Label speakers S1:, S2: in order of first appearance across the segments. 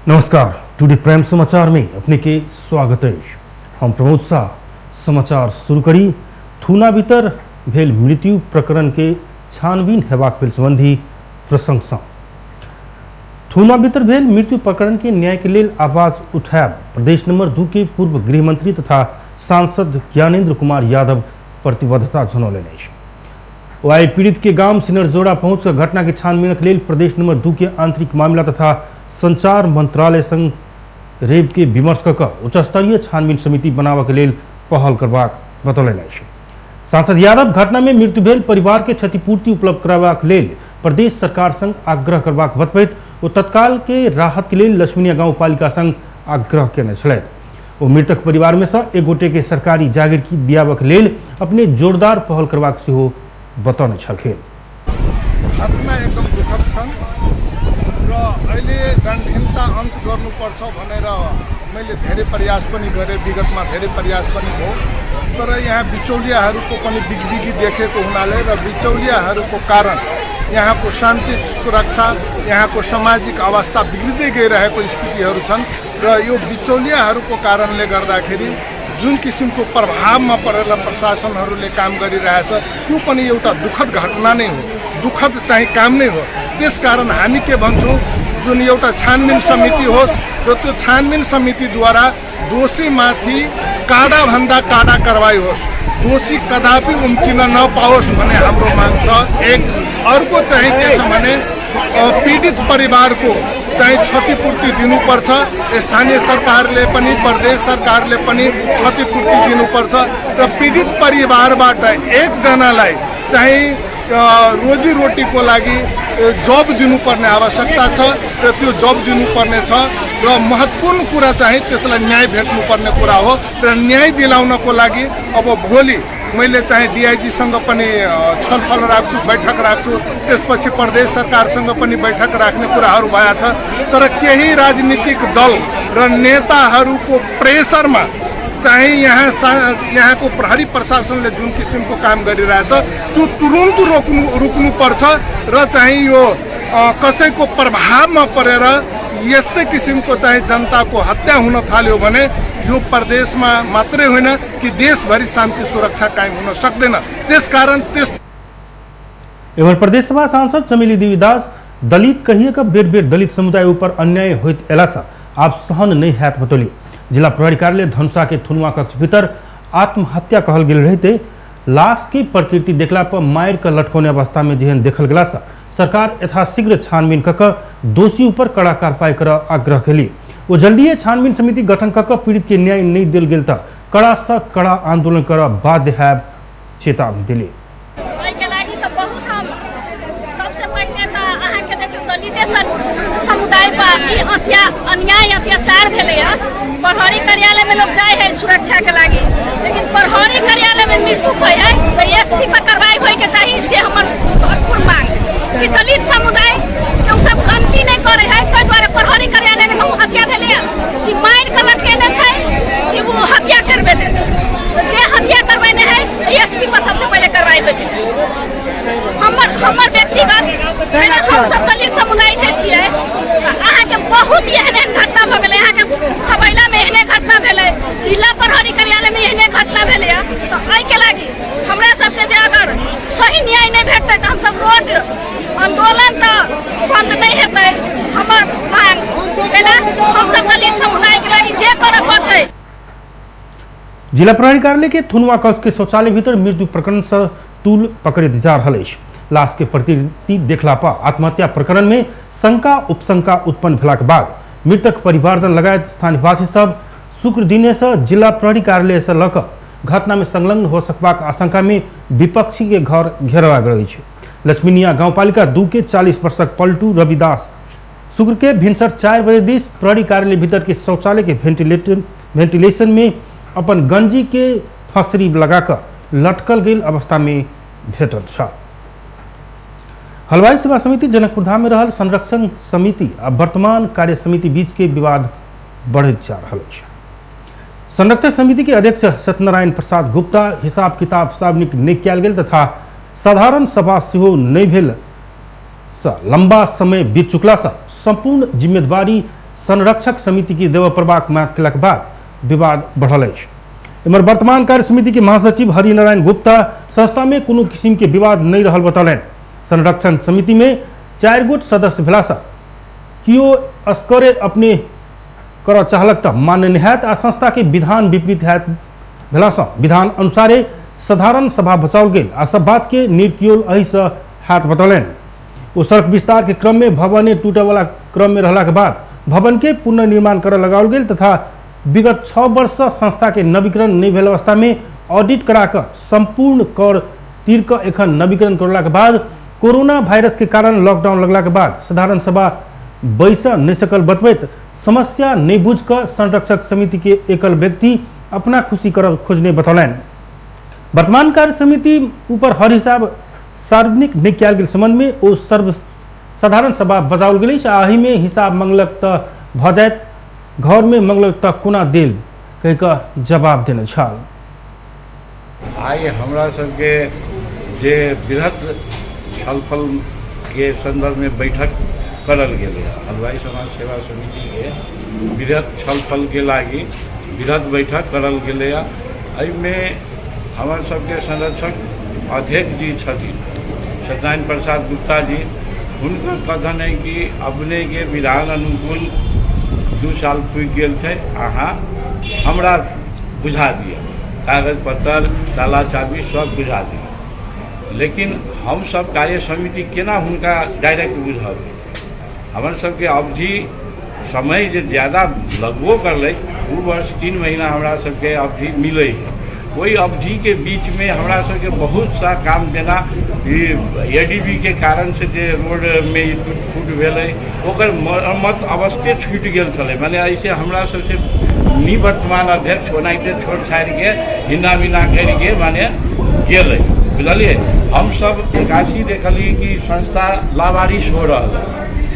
S1: नमस्कार, today prime समाचार में अपने के स्वागत है। हम प्रमोद शाह। समाचार शुरू करी। थुना भीतर भेल मृत्यु प्रकरण के छानबीन हेबाक भेल संबंधी प्रशंसा। थुना भीतर भेल मृत्यु प्रकरण के न्याय के लेल आवाज उठायब प्रदेश नंबर 2 के पूर्व गृह मंत्री तथा सांसद ज्ञानेन्द्र कुमार यादव प्रतिबद्धता जनौलनि अछि। ओ आइ पीड़ित के गाम सिनरजोड़ा पहुंच कर घटना के छानबीन के लेल प्रदेश नंबर 2 के आंतरिक मामला तथा संचार मंत्रालय संग रेव के विमर्श क उच्चस्तरीय छानबीन समिति बनाबऽ के लेल पहल करबाक बतौलनि अछि। सांसद यादव घटना में मृत्यु भेल परिवार के क्षतिपूर्ति उपलब्ध कराबाक लेल प्रदेश सरकार संग आग्रह करबाक बतबैत ओ तत्काल के राहत के लेल लक्ष्मीनिया गाउँपालिका संग आग्रह केने छलथि। ओ मृतक परिवार में से एक गोटे के सरकारी जागीर की दियाबऽ के लेल अपने जोरदार पहल करबाक सेहो बतौने छलखिन।
S2: घटना एकदम दुखद छन् र अहिले दण्डहीनता अन्त गर्नुपर्छ भनेर मैले धेरै प्रयास पनि गरेँ, विगतमा धेरै प्रयास पनि भयो, तर यहाँ बिचौलियाहरूको पनि बिगबिगी देखेको हुनाले र बिचौलियाहरूको कारण यहाँको शान्ति सुरक्षा, यहाँको सामाजिक अवस्था बिग्रिँदै गइरहेको स्थितिहरू छन् र यो बिचौलियाहरूको कारणले गर्दाखेरि जुन किसिमको प्रभावमा परेर प्रशासनहरूले काम गरिरहेछ त्यो पनि एउटा दुखद घटना नै हो, दुखद चाहिँ काम नै हो। त्यसकारण हामी के भन्छौँ, जुन एउटा छानबिन समिति होस् र त्यो छानबिन समितिद्वारा दोषीमाथि काडाभन्दा काडा कारवाही होस्, दोषी कदापि उम्किन नपाओस् भन्ने हाम्रो माग छ। एक अर्को चाहिँ के छ भने पीडित परिवारको चाहिँ क्षतिपूर्ति दिनुपर्छ, स्थानीय सरकारले पनि प्रदेश सरकारले पनि क्षतिपूर्ति दिनुपर्छ र पीडित परिवारबाट एकजनालाई चाहिँ रोजीरोटीको लागि जब दिनुपर्ने आवश्यकता छ र त्यो जब दिनुपर्ने छ र महत्त्वपूर्ण कुरा चाहिँ त्यसलाई न्याय भेट्नुपर्ने कुरा हो र न्याय दिलाउनको लागि अब भोलि मैले चाहिँ डिआइजीसँग पनि छलफल राख्छु, बैठक राख्छु, त्यसपछि प्रदेश सरकारसँग पनि बैठक राख्ने कुराहरू भएको छ। तर केही राजनीतिक दल र नेताहरूको प्रेसरमा चाहिँ यहाँको प्रहरी प्रशासनले जुन किसिमको काम गरिरहेछ त्यो तुरुन्त रोक्नुपर्छ र चाहिँ यो कसैको प्रभावमा परेर यस्तै किसिमको चाहिँ जनताको हत्या हुन थाल्यो भने यो प्रदेशमा मात्रै होइन कि देशभरि शान्ति सुरक्षा कायम हुन सक्दैन। त्यसकारण त्यस
S1: एवं प्रदेश सभा सांसद चमेली देवी दास दलित कहिए बेर बेर दलित समुदाय ऊपर अन्याय होइत एला आब सहन नहीं हैत बतौली। जिला प्रहरी कार्यालय धनुषा के थुनुआ कक्ष भीतर आत्महत्या कहल गेल रहते लाश के प्रकृति देखला पर मार कर लटकौने अवस्था में जेहन देखल गेला सरकार यथाशीघ्र छानबीन क दोषी ऊपर कड़ा कार्रवाई कर आग्रह केली। वो जल्दीए छानबीन समिति गठन क पीड़ित के न्याय नहीं दिल गेल त कड़ा से कड़ा आंदोलन कर बाध्य है चेतावनी दिली।
S3: समुदाय पर अन्याय अत्याचार भेलै। प्रहरी कार्यालय में लोग जाए है सुरक्षा के लागी, लेकिन प्रहरी कार्यालय में मृत्यु होय है तो एसपी पर कार्रवाई होय के चाहिए, से हमर भरपूर मांग कि दलित समुदाय के सब गलती नहीं करे है, ताहि दुआरे प्रहरी कार्यालय में हत्या भेलै कि मारि के लटकेने छै कि वो हत्या करबेने छै, तो जे हत्या करबेने है एसपी पर सबसे पहले कार्रवाई होय के चाहिए। हमर व्यक्तिगत हम सब दलित समुदाय से छियै, अहाँके बहुत एहन एहन घटना भऽ गेलै, अहाँके सबैला में एहने घटना भेलै, जिला प्रहरी कार्यालय में एहने घटना भेलै, तऽ एहिके लागि हमरा सबके जे अगर सही न्याय नहि भेटतै तऽ हमसब रोड आंदोलन तऽ बंद नहि हेतै। हमर मांग एना हमसब दलित समुदाय के लागि जे करऽ पड़तै।
S1: जिला प्रहरी कार्यालय के थुनुआ कक्ष के शौचालय भीतर मृत्यु प्रकरण से तूल पकड़ैत जा रहल अछि। लाश के प्रकृति देखला पर आत्महत्या प्रकरण में शंका उपशंका उत्पन्न भेलाक बाद मृतक परिवारजन लगायत स्थानीयवासी सब शुक्र दिने से जिला प्रहरी कार्यालय से लऽ कऽ घटना में संलग्न हो सकबाक आशंका में विपक्षी के घर घेरा गेल अछि। लक्ष्मीनिया गाउँपालिका 2 के 40 वर्षक पल्टू रविदास शुक्र के भिनसर 4 बजे this प्रहरी कार्यालय भीतर के शौचालय के वेंटिलेशन में अपन गंजी के फसरी लगाकर लटकल गेल अवस्था में भेटल छल। हलवाई सेवा समिति जनकपुर धाम में रहल संरक्षण समिति आ वर्तमान कार्य समिति बीच के विवाद बढ़ैत जा रहल अछि। संरक्षण समिति के अध्यक्ष सत्यनारायण प्रसाद गुप्ता हिसाब किताब सार्वजनिक नहि कयल गेल तथा साधारण सभा सेहो नहि भेल लंबा समय बीत चुकला से संपूर्ण जिम्मेदारी संरक्षक समिति के देबय पड़बाक मांग केलाक बाद विवाद बढ़ल अछि। एम्हर वर्तमान कार्य समिति के महासचिव हरिनारायण गुप्ता संस्था में कोनो किसिम के विवाद नहीं रहल बतौलनि। संरक्षण समिति में 4 गोट सदस्य भेलासँ कियो असकरे अपने करऽ चाहलक तऽ मान्य नहि हैत आ संस्था के विधान विपरीत हैत भेलासँ विधान अनुसारे साधारण सभा बचाओल गेल आ सब बात के निर्क्योल एहिसँ हैत बतौलनि। ओ सड़क विस्तार के क्रम में भवने टूटय वाला क्रम में रहला के बाद भवन के पुनर्निर्माण करऽ लगाओल गेल तथा विगत 6 वर्ष से संस्था के नवीकरण नहीं भेल अवस्था में ऑडिट करा कऽ संपूर्ण कर तीर कऽ एखन नवीकरण करला के बाद कोरोना वायरस के कारण लॉकडाउन लगला के बाद साधारण सभा बैस नहीं सकल बतबैत समस्या नहीं बुझ कऽ संरक्षक समिति के एकल व्यक्ति अपना खुशी करब खोजने बतौलनि। वर्तमान कार्य समिति ऊपर हर हिसाब सार्वजनिक नहीं कयल गेल संबंध में ओ सर्व साधारण सभा बजाओल गेल अछि आ एहिमे हिसाब मंगलक तऽ भऽ जायत, घर में मंगलक तऽ कोना देल कहि कऽ जवाब देने छल।
S4: आइ हमरा सबके जे बृहत छलफल के संदर्भ में बैठक करल गेलै। हलवाई समाज सेवा समिति के बृहत छलफल के लागि बृहत बैठक करल गेलै। एहिमे हमर सबके संरक्षक अध्यक्ष जी छथिन सत्यनारायण प्रसाद गुप्ता जी, हुनकर कथन है कि अपने के विधान अनुकूल 2 साल पुगि गेल छै, अहाँ हमरा बुझा दिअ, कागज पत्तर ताला चाबी सब बुझा दिअ। लेकिन हम सब कार्य समिति केना हुनका डायरेक्ट बुझेबै? हमर सबके अवधि समय जे ज़्यादा लगबो करलै, 2 वर्ष 3 महीना हमरा सबके अवधि मिलै है। ओहि अवधि के बीच में हमरा सबके बहुत सा काम जेना एडीबी के कारण से जे रोड में टूट फूट भेलै ओकर मरम्मत अवस्थे छूटि गेल छलै। माने ऐसे हमरा सबसे निवर्तमान अध्यक्ष ओनाहिते छोड़ छाड़िके हिना मिना करिके माने गेलै, बुझलियै। हमसब एकासी देखलियै कि संस्था लावारिस हो रहल है,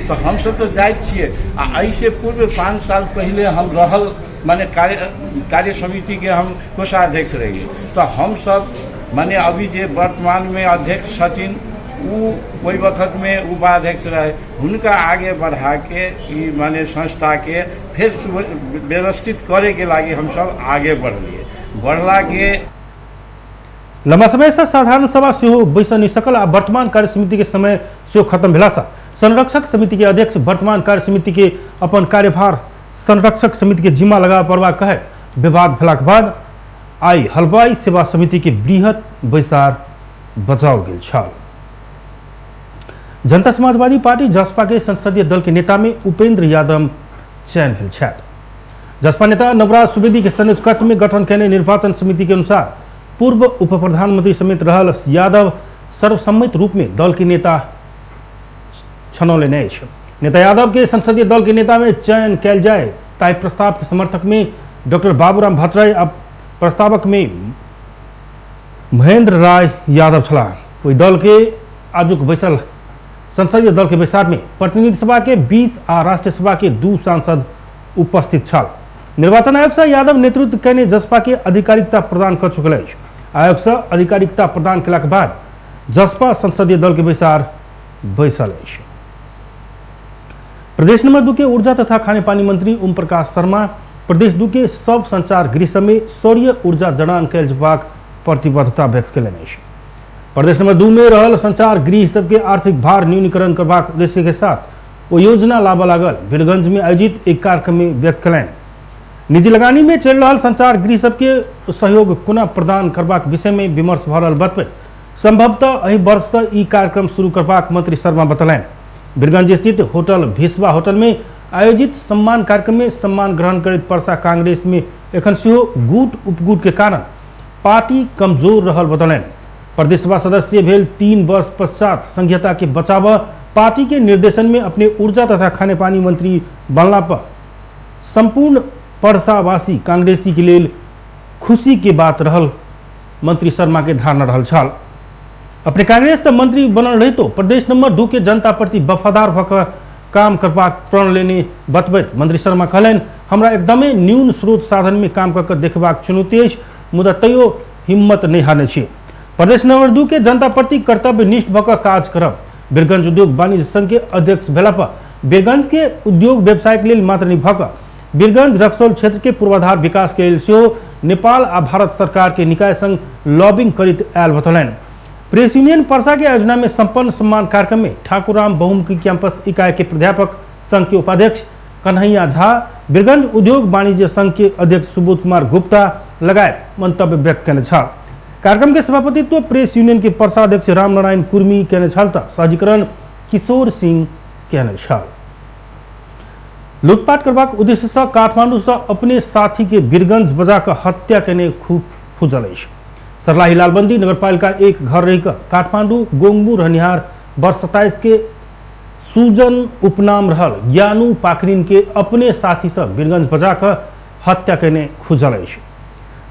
S4: तऽ हमसब तऽ जाइत छियै। आ एहिसँ पूर्व 5 साल पहिले हम रहल माने कार्य समिति के हम कोषाध्यक्ष रहिए, तऽ हमसब माने अभी जे वर्तमान में अध्यक्ष छथिन उ ओहि वक्त में उपाध्यक्ष रहे, हुनका आगे बढ़ा के ई माने संस्था के फेर व्यवस्थित करे के लागि हमसब आगे बढ़लिए। बढ़ला के
S1: लंबा समय से साधारण सभा सेहो बैस नहीं सकल आ वर्तमान कार्य समिति के समय सेहो खत्म भेला से संरक्षक समिति के अध्यक्ष वर्तमान कार्य समिति के अपन कार्यभार संरक्षक समिति के जिम्मा लगा पड़बाक कहे विवाद भेलाक बाद आई हलवाई सेवा समिति के बृहत बैसार बजाओल गेल छल। जनता समाजवादी पार्टी जसपा के संसदीय दल के नेता में उपेंद्र यादव चयन भेल छथि। जसपा नेता नवराज सुवेदी के संयोजकत्व में गठन केने निर्वाचन समिति के अनुसार पूर्व उप प्रधानमंत्री समेत रहल यादव सर्वसम्मत रूप में दल के नेता छनौलनि अछि। नेता यादव के संसदीय दल के नेता में चयन कयल जाय ताहि प्रस्ताव के समर्थक में डॉक्टर बाबूराम भट्टराई आ प्रस्तावक में महेंद्र राय यादव छलाह। ओहि दल के आजुक बैसल संसदीय दल के बैसार में प्रतिनिधि सभा के 20 आ राष्ट्रीय सभा के 2 सांसद उपस्थित छल। निर्वाचन आयोग से यादव नेतृत्व कयने जसपा के आधिकारिकता प्रदान कर चुकल अछि। आयोग से आधिकारिकता प्रदान केलाक बाद जसपा संसदीय दल के बैसार बैसल अछि। प्रदेश नंबर 2 के ऊर्जा तथा खानेपानी मंत्री ओम प्रकाश शर्मा प्रदेश 2 के सब संचार गृह सभमे सौर्य ऊर्जा जड़ान कयल जेबाक प्रतिबद्धता व्यक्त कयलनि अछि। प्रदेश नंबर 2 में रहल संचार गृह सबके आर्थिक भार न्यूनीकरण करबाक उद्देश्य के साथ ओ योजना लाबऽ लागल वीरगंज में आयोजित एक कार्यक्रम में व्यक्त कयलनि। निजी लगानी में चलि रहल संचार गृह सबके सहयोग कोना प्रदान करबाक विषय में विमर्श भऽ रहल बतबैत संभवतः एहि वर्ष से ई कार्यक्रम शुरू करबाक मंत्री शर्मा बतौलनि। वीरगंज स्थित होटल भेसवा होटल में आयोजित सम्मान कार्यक्रम में सम्मान ग्रहण करैत परसा कांग्रेस में एखन सेहो गुट उपगुट के कारण पार्टी कमजोर रहल बतौलनि। प्रदेश सभा सदस्य भेल 3 वर्ष पश्चात संघीयता के बचाव पार्टी के निर्देशन में अपने ऊर्जा तथा खानेपानी मंत्री बनला पर संपूर्ण परसावासी कांग्रेसी के लेल खुशी के बात रहल मंत्री शर्मा के धारणा रहल छल। अपने कांग्रेस से मंत्री बनल रहितो प्रदेश नंबर 2 के जनता प्रति वफादार भऽ काम करबाक प्रण लेने बतबैत मंत्री शर्मा कहलनि, हमरा एकदमे न्यून स्रोत साधन में काम कऽ देखबाक चुनौती अछि, मुदा तैयो हिम्मत नहीं हारने छी। प्रदेश नंबर 2 के जनता प्रति कर्तव्यनिष्ठ भऽ कऽ काज करब। वीरगंज उद्योग वाणिज्य संघ के अध्यक्ष भेला पर बीरगंज के उद्योग व्यवसाय के लेल मात्र नहि भऽ कऽ बीरगंज रक्सौल क्षेत्र के पूर्वाधार विकास के लेल सेहो नेपाल आ भारत सरकार के निकाय संग लॉबिंग करैत आयल बतौलनि। प्रेस यूनियन परसा के आयोजना में संपन्न सम्मान कार्यक्रम में ठाकुरराम बहुमुखी कैंपस इकाई के प्राध्यापक संघ के उपाध्यक्ष कन्हैया झा, बीरगंज उद्योग वाणिज्य संघ के अध्यक्ष सुबोध कुमार गुप्ता लगायत मंतव्य व्यक्त केने छल। कार्यक्रम के सभापतित्व प्रेस यूनियन के परसा अध्यक्ष रामनारायण कुर्मी केने छल त सहजीकरण किशोर सिंह केने छल। लूटपाट करबाक उद्देश्य से काठमांडू से अपने साथी के बीरगंज बजा कऽ हत्या केने खूब फुजल अछि। सरलाही लालबंदी नगरपालिका एक घर रहिकऽ काठमांडू गोंगमू रहनिहार वर्ष 27 के सूजन उपनाम रहल ज्ञानू पाखरिन के अपने साथी से बीरगंज बजा कऽ हत्या केने खुजल अछि।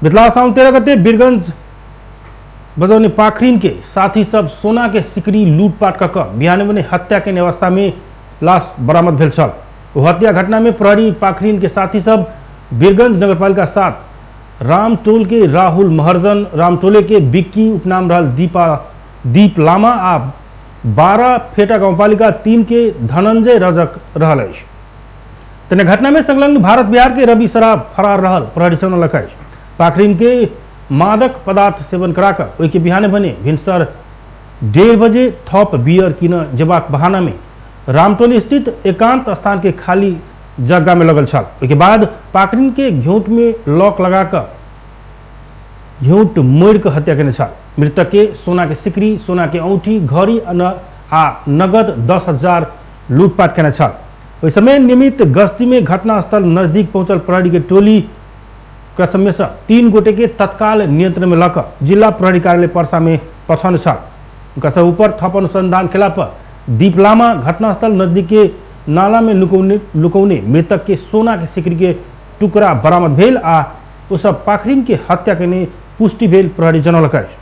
S1: बितला साउन 13 गते बीरगंज बजौने पाखरिन के साथी सब सोना के सिकरी लूटपाट कऽ कऽ बिहान बने हत्या केने अवस्था में लाश बरामद भेल छल। ओ हत्या घटना में प्रहरी पाखरिन के साथी सब बीरगंज नगरपालिका 7 रामटोल के राहुल महर्जन, रामटोले के बिक्की उपनाम रहल दीप लामा आ 12 फेटा गाउँपालिका 3 के धनंजय रजक रहल अछि। तेने घटना में संलग्न भारत बिहार के रवि शराब फरार रहल प्रहरी जनौलक अछि। पाखरिन के मादक पदार्थ सेवन कराकर ओहिके बिहाने भने भिनसर 1:30 बजे थप बियर किन जेबाक बहाना में रामटोली स्थित एकांत स्थान के खाली जगह में लगल छल। ओहिके बाद पाखरिन के घेंट में लॉक लगाकर घेंट मोड़ के हत्या केने छल। मृतक के सोना के सिकरी, सोना के औंठी, घड़ी आ नगद 10,000 लूटपाट केने छल। ओहि समय नियमित गश्ती में घटनास्थल नजदीक पहुंचल प्रहरी के टोली क्रमशः से 3 गोटे के तत्काल नियंत्रण में लऽ जिला प्रहरी कार्यालय परसा में पठौने छल। उनका सब ऊपर थप अनुसंधान केला पर दीप लामा घटनास्थल नजदीक के नाला में लुकौने मृतक के सोना के सिकरी के टुकड़ा बरामद भेल आ ओ सब पाखरिन के हत्या केने पुष्टि भेल प्रहरी जनौलक अछि।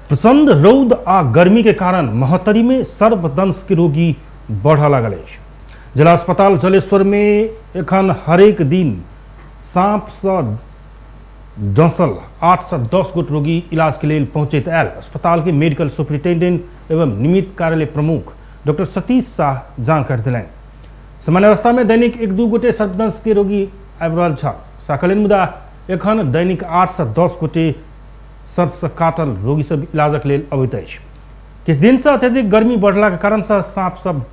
S1: प्रचंड रौद आ गर्मी के कारण महोत्तरी में सर्पदंश के रोगी बढ़ऽ लागल अछि। जिला अस्पताल जलेश्वर में एखन हरेक दिन सांप से डसल 8 से 10 गोट रोगी इलाज के लेल पहुंचैत आयल अस्पताल के मेडिकल सुपरिटेंडेंट एवं निमित्त कार्यालय प्रमुख डॉक्टर सतीश शाह जानकारी देलनि। सामान्य अवस्था में दैनिक 1-2 गोटे सर्पदंश के रोगी आबि रहल छल सकलनि, मुदा एखन दैनिक 8 से 10 गोटे सर्प से काटल रोगी सब इलाजक लेल अबैत अछि। किछु दिन से अत्यधिक गर्मी बढ़ला के कारण से सांप सब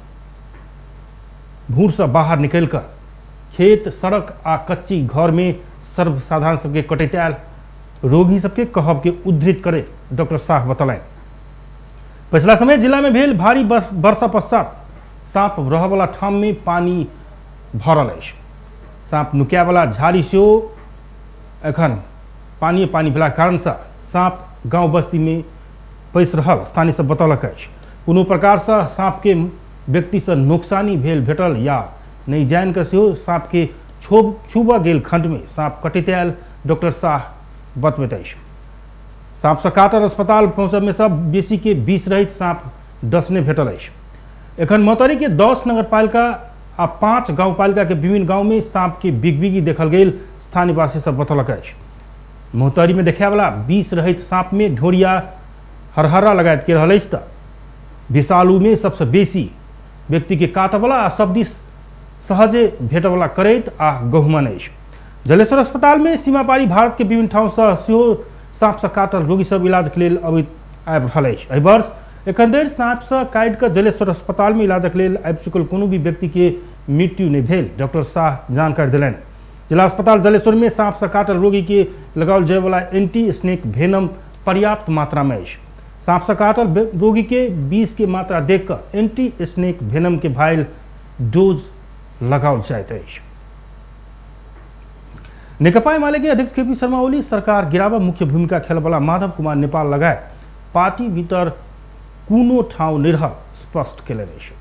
S1: भूर से बाहर निकलि कऽ खेत, सड़क आ कच्ची घर में सर्वसाधारण सबके कटैत आयल रोगी सबके कहब के उद्धृत करैत डॉक्टर शाह बतौलनि। पछिला समय जिला में भेल भारी वर्षा पश्चात सांप रहयवला ठाम में पानी भरल अछि। सांप नुकायवला झाड़ी सेहो एखन पानी पानी भेलाक कारण से सांप गांव बस्ती में पैसि रहल स्थानीय सब बतौलक अछि। कोनो प्रकार से सांप के व्यक्ति से नुकसानी भेल भेटल या नहि जानि कऽ सेहो सांप के छूबऽ गेल खंड में सांप कटैत आयल डॉक्टर शाह बतबैत अछि। सांप से काटल अस्पताल पहुँचब में सब बेसी के 20 रहित सांप डसने भेटल अछि। एखन महोत्तरी के 10 नगरपालिका आ 5 गाउँपालिका के विभिन्न गाँव में सांप के बिगबिगी देखल गेल स्थानीयवासी सब बतौलक अछि। महोत्तरी में देखायवला 20 रहित सांप में ढोरिया, हरहरा लगायत के रहल अछि त विषालु में सबसे बेसी व्यक्ति के काटवला आ सब दिस सहजे भेटवला करैत आ गहुमन अछि। जलेश्वर अस्पताल में सीमापारी भारत के विभिन्न ठाउँ से सेहो सांप से काटल रोगी सब इलाज के लेल अबैत आबि रहल अछि। एहि वर्ष एखन धरि सांप से काटि कऽ जलेश्वर अस्पताल में इलाजक लेल आबि चुकल कोनो भी व्यक्ति के मृत्यु नहि भेल डॉक्टर शाह जानकारी देलनि। जिला अस्पताल जलेश्वर में सांप से काटल रोगी के लगाओल जायवला एंटी स्नेक वेनम पर्याप्त मात्रा में अछि। सांप से काटल रोगी के 20 के मात्रा देख कऽ एंटी स्नेक वेनम के भाइल डोज लगाओल जाइत अछि। नेकपा एमाले के अध्यक्ष केपी शर्मा ओली सरकार गिराबऽ मुख्य भूमिका खेलबला माधव कुमार नेपाल लगायत पार्टी भीतर कोनो ठाउँ नहि रहल स्पष्ट केलनि अछि।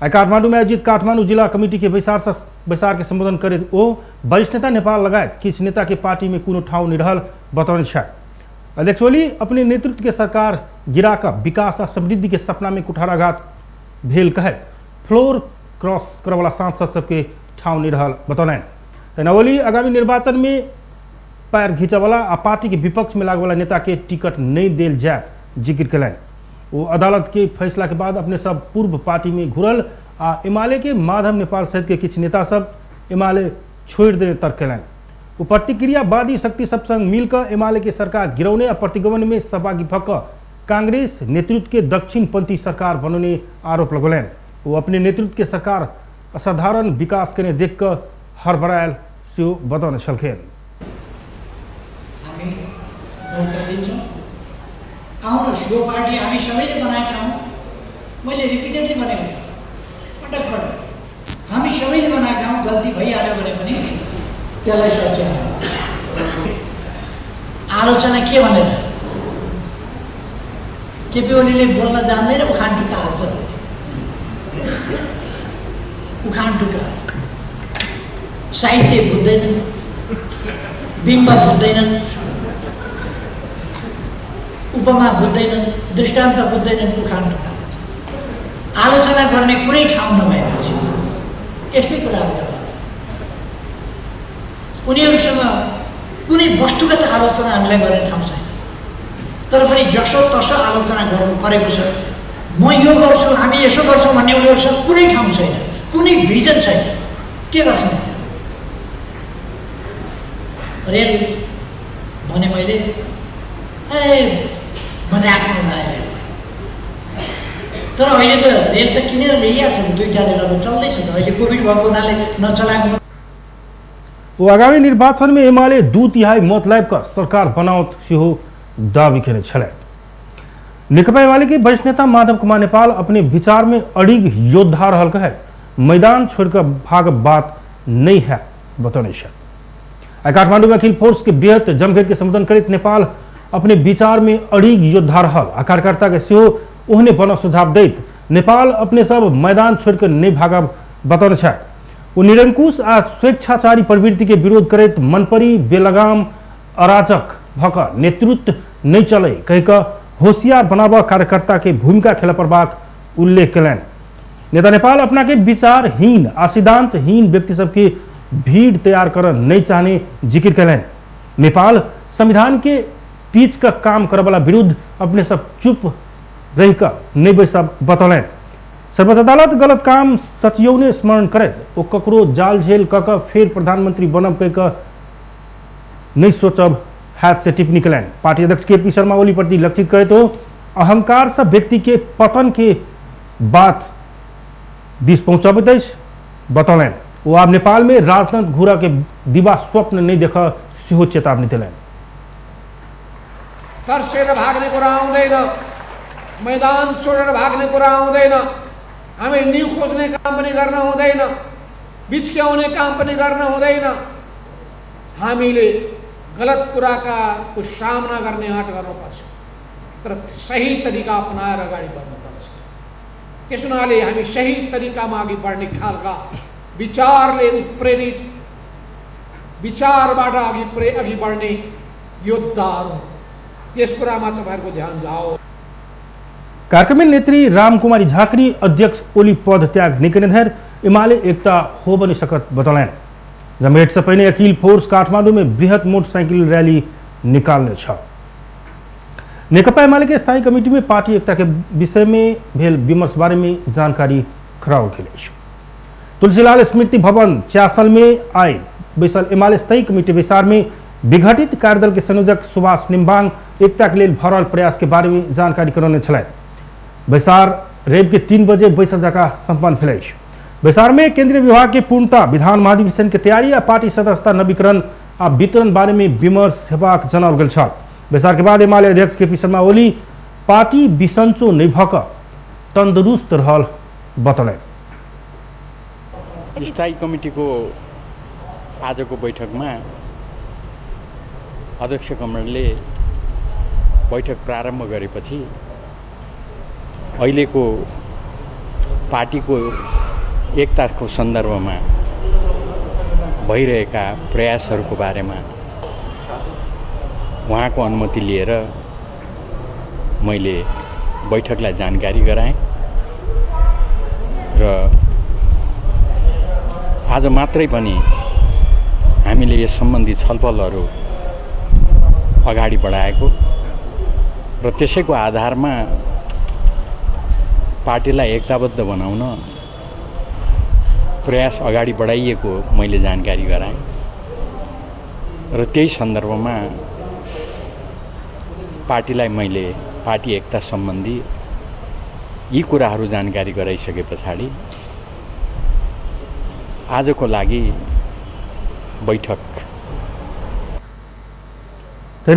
S1: आइ काठमांडू में आयोजित काठमांडू जिला कमिटी के बैसार के संबोधन करैत ओ वरिष्ठ नेता नेपाल लगायत किछु नेता के पार्टी में कोनो ठाउँ नहि रहल बतौने छथि। अध्यक्ष ओली अपने नेतृत्व के सरकार गिराकऽ विकास आ समृद्धि के सपना में कुठाराघात भेल कहैत फ्लोर क्रॉस करऽवला सांसद सबके ठाउँ नहि रहल बतौलनि। तहिना ओली आगामी निर्वाचन में पैर घिंचऽवला आ पार्टी के विपक्ष में लागवला नेता के टिकट नहि देल जायत जिक्र केलनि। ओ अदालत के फैसला के बाद अपने सब पूर्व पार्टी में घुरल आ एमाले के माधव नेपाल सहित के किछु नेता सब एमाले छोड़ि देने तर्क कयलनि। ओ प्रतिक्रियावादी शक्ति सब संग मिलकर एमाले के सरकार गिरौने आ प्रतिगमन में सहभागी भऽ कऽ कांग्रेस नेतृत्व के दक्षिणपंथी सरकार बनौने आरोप लगौलनि। वो अपने नेतृत्व के सरकार असाधारण विकास केने देख कऽ हड़बड़ायल सेहो बतौने छलखिन।
S5: हामी मौका दिन्छौँ, आउनुहोस्, यो पार्टी हामी सबैले बनाएका हौँ। मैले रिपिटेडली भनेको छु, पटक पटक, हामी सबैले बनाएका हौँ। गल्ती भइहाल्यो भने पनि त्यसलाई सच्याएर आलोचना के भनेर केपी ओलीले बोल्न जान्दैन, उखान टुक्का हाल्छ, उखान टुक्का, साहित्य बुझ्दैनन्, बिम्ब बुझ्दैनन्, उपमा बुझ्दैनन्, दृष्टान्त बुझ्दैनन्, उखान टुक्का हाल्छ। आलोचना गर्ने कुनै ठाउँ नभएपछि यस्तै कुराहरू त भयो। उनीहरूसँग कुनै वस्तुगत आलोचना हामीलाई गर्ने ठाउँ छैन, तर पनि जसो तसो आलोचना गर्नु परेको छ। म यो गर्छु, हामी यसो गर्छौँ भन्ने उनीहरूसँग कुनै ठाउँ छैन, कुनै भिजन छैन। के गर्छन् उनीहरू? रेल भने मैले ए मजाकमा उडाएर, तर अहिले त रेल त किनेर ल्याइएको छ त, दुईवटा रेल अब चल्दैछ त, अहिले कोभिड भएको हुनाले नचलाएको।
S1: वो आगामी निर्वाचन में एमाले 2/3 मत लाबि कऽ सरकार बनाओत सेहो दावी केने छलथि। नेकपा एमाले के वरिष्ठ नेता माधव कुमार नेपाल अपने विचार में अडिग योद्धा रहल कहे मैदान छोड़कर भाग बात नहीं है बतौने छथि। आइ काठमांडू में अखिल फोर्स के बृहत जमघट के संबोधन करैत नेपाल अपने विचार में अडिग योद्धा रहल आ कार्यकर्ता के सेहो ओहने बनब सुझाव दैत नेपाल अपने सब मैदान छोड़कर नहीं भागब बतौने छथि। ओ निरंकुश आ स्वेच्छाचारी प्रवृत्ति के विरोध करैत मनपरी बेलगाम अराजक भऽ कऽ नेतृत्व नहीं चले कहि कऽ होशियार बनाबऽ कार्यकर्ता के भूमिका खेलऽ पड़बाक उल्लेख कयलनि। नेता नेपाल अपना के विचारहीन आ सिद्धांतहीन व्यक्ति सबके भीड़ तैयार करऽ नहीं चाहने जिक्र कयलनि। नेपाल संविधान के पीछ का काम करऽ वाला विरुद्ध अपने सब चुप रहि कऽ नहीं बैसब बतौलनि। सर्वोच्च अदालत गलत काम सचियौने स्मरण करैत ओ ककरो जाल झेल कऽ कऽ फेर प्रधानमंत्री बनब कहि कऽ नहीं सोचब हैत से टिप्पणी कयलनि। पार्टी अध्यक्ष के पी शर्मा ओली प्रति लक्षित करैत ओ अहंकार से व्यक्ति के पतन के बात दिस पहुंचबैत अछि बतौलनि। ओ आब नेपाल में राजतंत्र घूरा के दिवा स्वप्न नहीं देख सेहो चेतावनी देलनि।
S6: तर्सेर भाग्ने कुरा आउँदैन, मैदान छोडेर भाग्ने कुरा आउँदैन, हामी न्यु खोज्ने काम पनि गर्न हुँदैन, बिच्क्याउने काम पनि गर्न हुँदैन। हामीले गलत कुराका को सामना गर्ने आँट गर्नुपर्छ, तर सही तरिका अपनाएर अगाडि बढ्नुपर्छ। त्यस हुनाले हामी सही तरिकामा अघि बढ्ने खालका विचारले उत्प्रेरित विचारबाट अघि बढ्ने योद्धाहरू, यस कुरामा तपाईहरुको ध्यान जाओ।
S1: कार्यक्रम में नेत्री रामकुमारी झाँक्री अध्यक्ष ओली पद त्याग निकने धरि एमाले एकता हो बनी सकत बतौलनि। जमघट से पहिने अखिल फोर्स काठमांडू में बृहत मोटरसाइकिल रैली निकालने छल। नेकपा एमाले के स्थायी कमेटी में पार्टी एकता के विषय में भेल विमर्श बारे में जानकारी कराओल गेल अछि। तुलसीलाल स्मृति भवन च्यासल में आए बैसल एमाले स्थायी कमेटी बैसार में विघटित कार्यदल के संयोजक सुभाष निम्बाङ एकता के लेल भरल प्रयास के बारे में जानकारी करौने छलथि। बैसार रवि के 3 बजे बैसल जकाँ सम्पन्न भेल अछि। बैसार में केंद्रीय विभाग के पूर्णता विधान महाधिवेशन के तैयारी आ पार्टी सदस्यता नवीकरण आ वितरण बारे में विमर्श हेबाक जनाओल गेल छल। बैसार के बाद एमाले अध्यक्ष के पी शर्मा ओली पार्टी बिसन्चो नहि भऽ कऽ तंदुरुस्त रहल बतौलनि।
S4: स्थायी कमिटीको आजको बैठकमा अध्यक्ष कमरेडले बैठक प्रारम्भ गरेपछि अहिलेको पार्टीको एकताको सन्दर्भमा भइरहेका प्रयासहरूको बारेमा उहाँको अनुमति लिएर मैले बैठकलाई जानकारी गराएँ र आज मात्रै पनि हामीले यस सम्बन्धी छलफलहरू अगाडि बढाएको र त्यसैको आधारमा पार्टीलाई एकताबद्ध बनाउन प्रयास अगाडि बढाइएको मैले जानकारी गराएँ र त्यही सन्दर्भमा पार्टीलाई मैले पार्टी एकता सम्बन्धी यी कुराहरू जानकारी गराइसके पछाडि आजको लागि बैठक।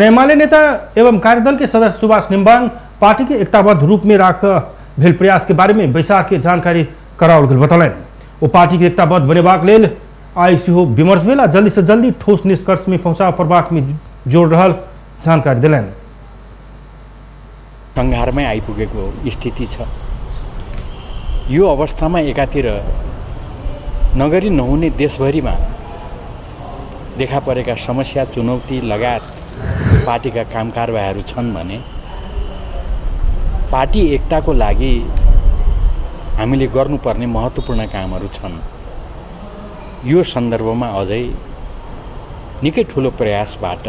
S1: एमाले नेता एवं कार्यदल के सदस्य सुभाष निम्बाङ पार्टी के एकताबद्ध रूप में राख भेल प्रयास के बारे में बैसार के जानकारी कराओल गेल बतौलनि। ओ पार्टी के एकताबद्ध बनेबाक लेल आइ सेहो विमर्श भेल आ जल्दी से जल्दी ठोस निष्कर्ष में पहुंचा पड़बाक में जोड़ रहल जानकारी देलनि।
S4: सङ्घारमै आइपुगेको स्थिति छ। यो अवस्थामा एकातिर नगरी नहुने देशभरिमा देखा परेका समस्या चुनौती लगायत पार्टीका काम कारबाहीहरू छन् भने पार्टी एकताको लागि हामीले गर्नुपर्ने महत्त्वपूर्ण कामहरू छन्। यो सन्दर्भमा अझै निकै ठुलो प्रयासबाट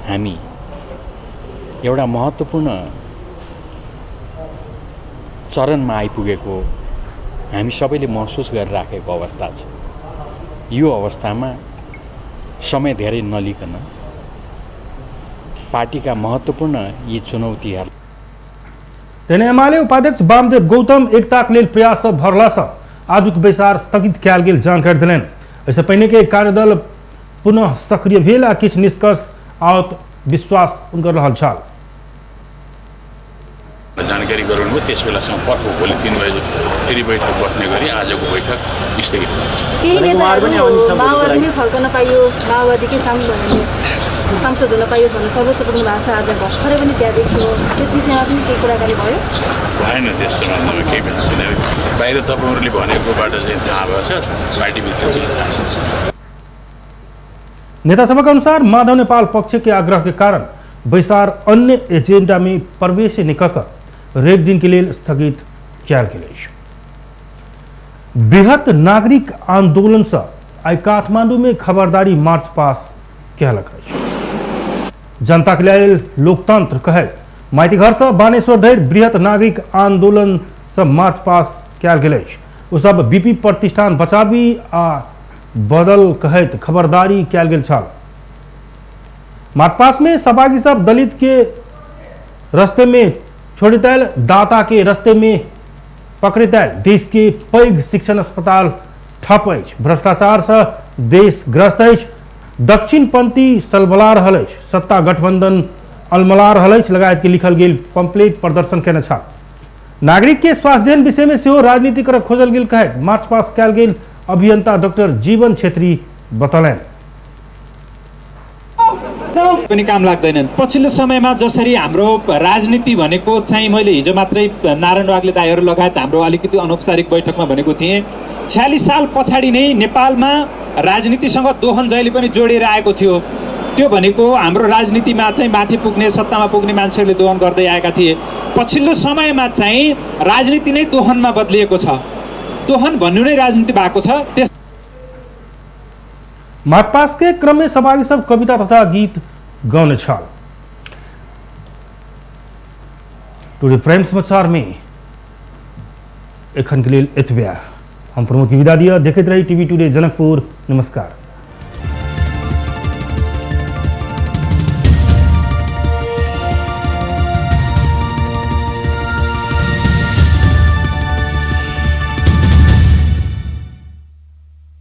S4: हामी एउटा महत्त्वपूर्ण चरणमा आइपुगेको हामी सबैले महसुस गरिराखेको अवस्था छ। यो अवस्थामा समय धेरै नलिकन पार्टीका महत्त्वपूर्ण यी चुनौतीहरू।
S1: तेने एमाले उपाध्यक्ष वामदेव गौतम एकताक लेल प्रयास भरला सँ आजुक बैसार स्थगित कयल गेल जानकारी देलनि। एहिसँ पहिने के कार्यदल पुनः सक्रिय भेल आ किछु निष्कर्ष आओत विश्वास उनकर रहल छल।
S7: जानकारी गराउनु भयो त्यस बेलासम्म पर्ख भोलि 3 बजे फेरि बैठक बस्ने गरी आजको बैठक स्थगित गर्छ।
S8: केही नेताहरू माओवादीमै फर्कन पाइयो, माओवादीकै सांसद हुन पाइयोस् भनेर सर्वोच्च पुग्नु भएको छ। आज भर्खरै पनि त्यहाँ देखियो, त्यस विषयमा पनि केही कुराकानी भयो?
S7: भएन, त्यस सम्बन्धमा केही पनि छैन। बाहिर तपाईँहरूले भनेकोबाट चाहिँ थाहा भएको छ, पार्टीभित्र पनि थाहा छ।
S1: नेता सभा के अनुसार माधव नेपाल पक्ष के आग्रह के कारण बैसार अन्य एजेंडा में प्रवेश निकक रेप दिन के लिए स्थगित कयल गेल अछि। बृहत नागरिक आंदोलन से आइ काठमांडू में खबरदारी मार्च पास कयलक अछि। जनता के लेल लोकतंत्र कहैत माइतीघर से बानेश्वर धरि बृहत नागरिक आंदोलन से मार्च पास कयल गेल अछि। ओ सब बीपी प्रतिष्ठान बचाबी आ बदल कहैत खबरदारी कयल गेल छल। मार्च पास में सहभागी सब दलित के रास्ते में छोड़ित आयल, दाता के रास्ते में पकड़ित आयल, देश के पैघ शिक्षण अस्पताल ठप अछि, भ्रष्टाचार से देश ग्रस्त अछि, दक्षिणपंथी सलबला रहल अछि, सत्ता गठबंधन अलमला रहल अछि लगायत के लिखल गेल पंपलेट प्रदर्शन केने छल। नागरिक के स्वास्थ्य विषय में सेहो राजनीति कर खोजल गेल कहैत मार्च पास कयल गेल अभियंता डॉक्टर जीवन छेत्री बतौलनि।
S9: पनि काम लाग्दैनन्। पछिल्लो समयमा जसरी हाम्रो राजनीति भनेको चाहिँ मैले हिजो मात्रै नारायण वाग्ले दाईहरू लगायत हाम्रो अलिकति अनौपचारिक बैठकमा भनेको थिएँ, 46 साल पछाडि नै नेपालमा राजनीतिसँग दोहन जहिले पनि जोडिएर आएको थियो। त्यो भनेको हाम्रो राजनीतिमा चाहिँ माथि पुग्ने सत्तामा पुग्ने मान्छेहरूले दोहन गर्दै आएका थिए। पछिल्लो समयमा चाहिँ राजनीति नै दोहनमा बदलिएको छ। दोहन भन्नु नै राजनीति भएको छ। त्यस
S1: मार्चपास के क्रम में सहभागी सब कविता तथा गीत गौने छल। टुडे प्राइम समाचार में एखन के लेल एतबे। हम प्रमोद की विदा दिया। देखैत रही टीवी टुडे जनकपुर। नमस्कार।